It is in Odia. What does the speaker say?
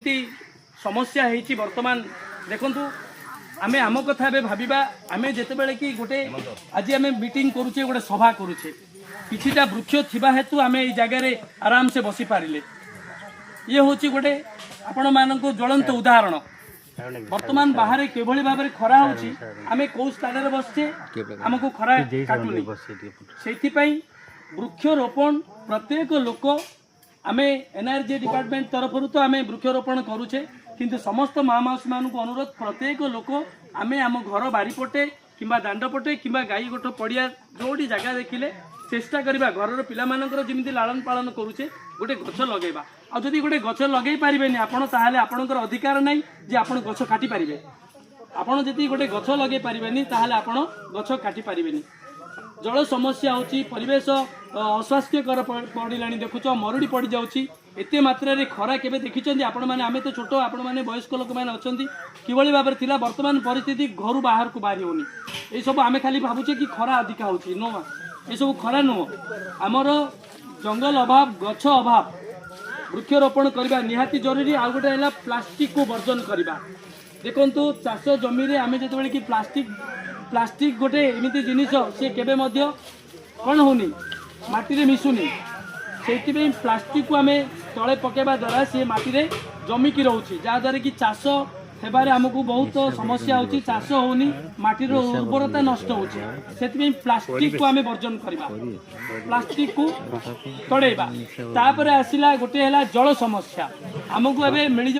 ଏମିତି ସମସ୍ୟା ହେଇଛି ବର୍ତ୍ତମାନ। ଦେଖନ୍ତୁ, ଆମେ ଆମ କଥା ଏବେ ଭାବିବା। ଆମେ ଯେତେବେଳେ କି ଗୋଟେ ଆଜି ଆମେ ମିଟିଂ କରୁଛେ, ଗୋଟେ ସଭା କରୁଛେ, କିଛିଟା ବୃକ୍ଷ ଥିବା ହେତୁ ଆମେ ଏଇ ଜାଗାରେ ଆରାମସେ ବସିପାରିଲେ। ଇଏ ହେଉଛି ଗୋଟେ ଆପଣମାନଙ୍କୁ ଜ୍ୱଳନ୍ତ ଉଦାହରଣ। ବର୍ତ୍ତମାନ ବାହାରେ କିଭଳି ଭାବରେ ଖରା ହେଉଛି, ଆମେ କୋଉ ସ୍ଥାନରେ ବସିଛେ, ଆମକୁ ଖରା କାଟୁନି। ସେଇଥିପାଇଁ ବୃକ୍ଷରୋପଣ ପ୍ରତ୍ୟେକ ଲୋକ, ଆମେ ଏନ୍ଆର୍ଜି ଡିପାର୍ଟମେଣ୍ଟ ତରଫରୁ ତ ଆମେ ବୃକ୍ଷରୋପଣ କରୁଛେ, କିନ୍ତୁ ସମସ୍ତ ମା ମାଉସୀମାନଙ୍କୁ ଅନୁରୋଧ, ପ୍ରତ୍ୟେକ ଲୋକ ଆମେ ଆମ ଘର ବାରିପଟେ କିମ୍ବା ଦାଣ୍ଡ ପଟେ କିମ୍ବା ଗାଈ ଗୋଠ ପଡ଼ିଆ, ଯୋଉଠି ଜାଗା ଦେଖିଲେ ଚେଷ୍ଟା କରିବା, ଘରର ପିଲାମାନଙ୍କର ଯେମିତି ଲାଳନ ପାଳନ କରୁଛେ, ଗୋଟେ ଗଛ ଲଗେଇବା। ଆଉ ଯଦି ଗୋଟେ ଗଛ ଲଗେଇ ପାରିବେନି ଆପଣ, ତାହେଲେ ଆପଣଙ୍କର ଅଧିକାର ନାହିଁ ଯେ ଆପଣ ଗଛ କାଟି ପାରିବେ। ଆପଣ ଯଦି ଗୋଟେ ଗଛ ଲଗେଇ ପାରିବେନି, ତାହେଲେ ଆପଣ ଗଛ କାଟି ପାରିବେନି। ଜଳ ସମସ୍ୟା ହେଉଛି, ପରିବେଶ ଅସ୍ୱାସ୍ଥ୍ୟକର ପଡ଼ିଲାଣି। ଦେଖୁଛ, ମରୁଡ଼ି ପଡ଼ିଯାଉଛି। ଏତେ ମାତ୍ରାରେ ଖରା କେବେ ଦେଖିଛନ୍ତି ଆପଣମାନେ? ଆମେ ତ ଛୋଟ, ଆପଣମାନେ ବୟସ୍କ ଲୋକମାନେ ଅଛନ୍ତି। କିଭଳି ଭାବରେ ଥିଲା, ବର୍ତ୍ତମାନ ପରିସ୍ଥିତି ଘରୁ ବାହାରକୁ ବାହାରି ହେଉନି। ଏସବୁ ଆମେ ଖାଲି ଭାବୁଛେ କି ଖରା ଅଧିକା ହେଉଛି। ନୁହଁ, ଏସବୁ ଖରା ନୁହଁ, ଆମର ଜଙ୍ଗଲ ଅଭାବ, ଗଛ ଅଭାବ। ବୃକ୍ଷରୋପଣ କରିବା ନିହାତି ଜରୁରୀ। ଆଉ ଗୋଟେ ହେଲା ପ୍ଲାଷ୍ଟିକକୁ ବର୍ଜନ କରିବା। ଦେଖନ୍ତୁ, ଚାଷ ଜମିରେ ଆମେ ଯେତେବେଳେ କି ପ୍ଲାଷ୍ଟିକ, ପ୍ଲାଷ୍ଟିକ ଗୋଟେ ଏମିତି ଜିନିଷ, ସିଏ କେବେ ମଧ୍ୟ କ'ଣ ହେଉନି, ମାଟିରେ ମିଶୁନି। ସେଇଥିପାଇଁ ପ୍ଲାଷ୍ଟିକକୁ ଆମେ ତଳେ ପକାଇବା ଦ୍ୱାରା ସିଏ ମାଟିରେ ଜମିକି ରହୁଛି, ଯାହାଦ୍ୱାରା କି ଚାଷ ହେବାରେ ଆମକୁ ବହୁତ ସମସ୍ୟା ହେଉଛି, ଚାଷ ହେଉନି, ମାଟିର ଉର୍ବରତା ନଷ୍ଟ ହେଉଛି। ସେଥିପାଇଁ ପ୍ଲାଷ୍ଟିକକୁ ଆମେ ବର୍ଜନ କରିବା, ପ୍ଲାଷ୍ଟିକକୁ ତଡ଼େଇବା। ତାପରେ ଆସିଲା ଗୋଟେ ହେଲା ଜଳ ସମସ୍ୟା। ଆମକୁ ଏବେ ମିଳି